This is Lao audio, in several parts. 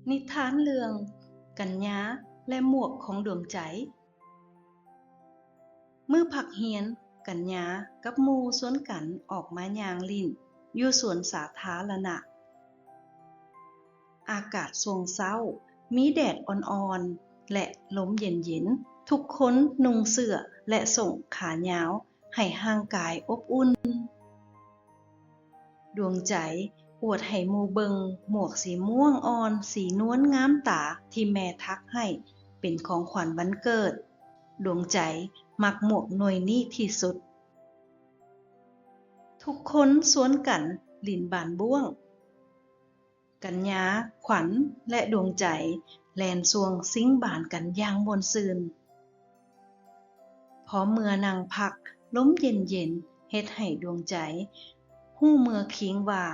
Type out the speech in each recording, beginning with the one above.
ນິທານເລື່ອງ ກັນຍາ ແລະ ໝວກຂອງດວງໃຈ. ມື້ພັກຮຽນ, ກັນຍາກັບໝູ່ຊວນກັນອອກມາຍ່າງຫຼິ້ນຢູ່ສວນສາທາລະນະ. ອາກາດຊ່ວງເຊົ້າມີແດດອ່ອນໆ ແລະ ລົມເຢັນໆ. ທຸກຄົນນຸ່ງເສື້ອ ແລະ ສົ້ງຂາຍາວໃຫ້ຮ່າງກາຍອົບອຸ່ນ. ດວງໃຈອວດໃຫ້ໝູ່ເບິ່ງໝວກສີມ່ວງອ່ອນສີນວນງາມຕາທີ່ແມ່ຖັກໃຫ້ເປັນຂອງຂວັນວັນເກີດ. ດວງໃຈມັກໝວກໜ່ວຍນີ້ທີ່ສຸດ. ທຸກຄົນຊວນກັນຫຼິ້ນບານບ້ວງ. ກັນຍາ, ຂວັນ ແລະ ດວງໃຈແລ່ນຊ່ວງຊິງບານກັນຢ່າງມ່ວນຊື່ນ. ພໍເມື່ອນັ່ງພັກ, ລົມເຢັນໆເຮັດໃຫ້ດວງໃຈຮູ້ເມື່ອຄິງວ່າ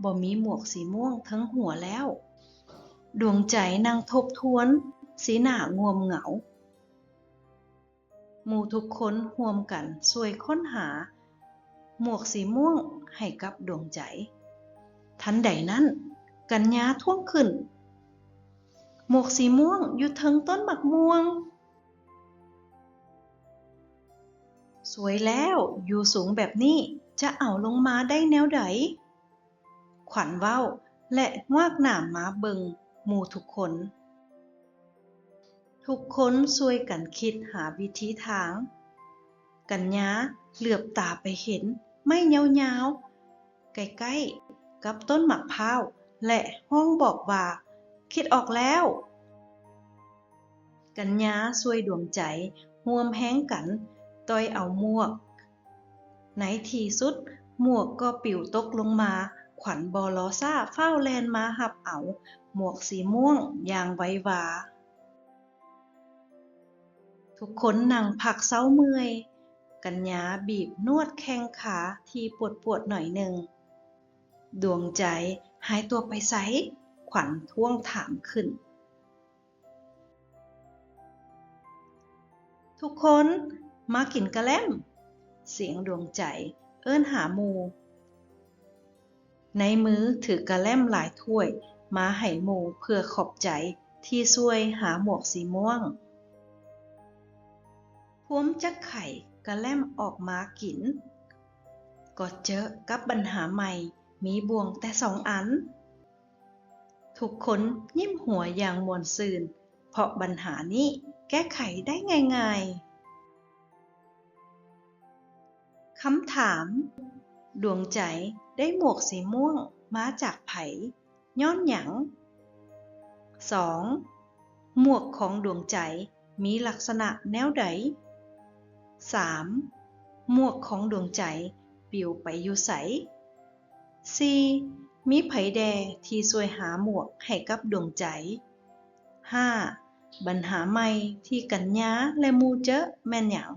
ບໍ່ມີໝວກສີມ່ວງເທິງຫົວແລ້ວ. ດວງໃຈນັ່ງທົບທວນ, ສີໜ້າງ່ວມເຫງົາ. ໝູ່ທຸກຄົນຮ່ວມກັນຊ່ວຍຄົ້ນຫາໝວກສີມ່ວງໃຫ້ກັບດວງໃຈ. ທັນໃດນັ້ນ, ກັນຍາທ້ວງຂຶ້ນ, ໝວກສີມ່ວງຢູ່ເທິງຕົ້ນໝາກມ່ວງ. ສວຍແລ້ວ, ຢູ່ສູງແບບນີ້ຈະເອົາລົງມາໄດ້ແນວໃດ? ຂວັນເວົ້າ ແລະ ງວາກໜ້າມາເບິ່ງໝູ່ທຸກຄົນ. ທຸກຄົນຊ່ວຍກັນຄິດຫາວິທີທາງ. ກັນຍາເຫຼືອບຕາໄປເຫັນໄມ້ຍາວໆ ໃກ້ໆກັບຕົ້ນໝາກພ້າວ ແລະ ຮ້ອງບອກວ່າ, ຄິດອອກແລ້ວ! ກັນຍາຊ່ວຍດວງໃຈຮ່ວມແຮງກັນຕ່ອຍເອົາໝວກ. ໃນທີ່ສຸດໝວກກໍປິວຕົກລົງມາ, ຂວັນບໍ່ລໍຊ້າຟ້າວແລ່ນມາຮັບເອົາໝວກສີມ່ວງຢ່າງໄວວາ. ທຸກຄົນນັ່ງພັກເຊົາເມື່ອຍ, ກັນຍາບີບນວດແຂ້ງຂາທີ່ປວດໆໜ້ອຍໜຶ່ງ. ດວງໃຈຫາຍຕົວໄປໃສ? ຂວັນທວງຖາມຂຶ້ນ. ທຸກຄົນມາກິນກະແລັມ! ສຽງດວງໃຈເອີ້ນຫາໝູ່. ໃນມືຖືກະແລັມຫຼາຍຖ້ວຍມາໃຫ້ໝູ່ເພື່ອຂອບໃຈທີ່ຊ່ວຍຫາໝວກສີມ່ວງ. ພວມຈັກໄຂ່ກະແລັມອອກມາກິນ, ກໍເຈີກັບບັນຫາໃໝ່, ມີບ່ວງແຕ່ສອງອັນ. ທຸກຄົນຍິ້ມຫົວຢ່າງມ່ວນຊື່ນ, ເພາະບັນຫານີ້ແກ້ໄຂໄດ້ງ່າຍໆ. ຄຳຖາມ, ດວງໃຈໄດ້ໝວກສີມ່ວງມາຈາກໃຜ? ຍ້ອນຫຍັງ? ສອງ ໝວກຂອງດວງໃຈມີລັກສະນະແນວໃດ? ສາມ ໝວກຂອງດວງໃຈປິວໄປຢູ່ໃສ? ສີ່ ມີໃຜແດ່ທີ່ຊ່ວຍຫາໝວກໃຫ້ກັບດວງໃຈ? ຫ້າ ບັນຫາໃໝ່ທີ່ກັນຍາ ແລະ ໝູ່ເຈີແມ່ນຫຍັງ?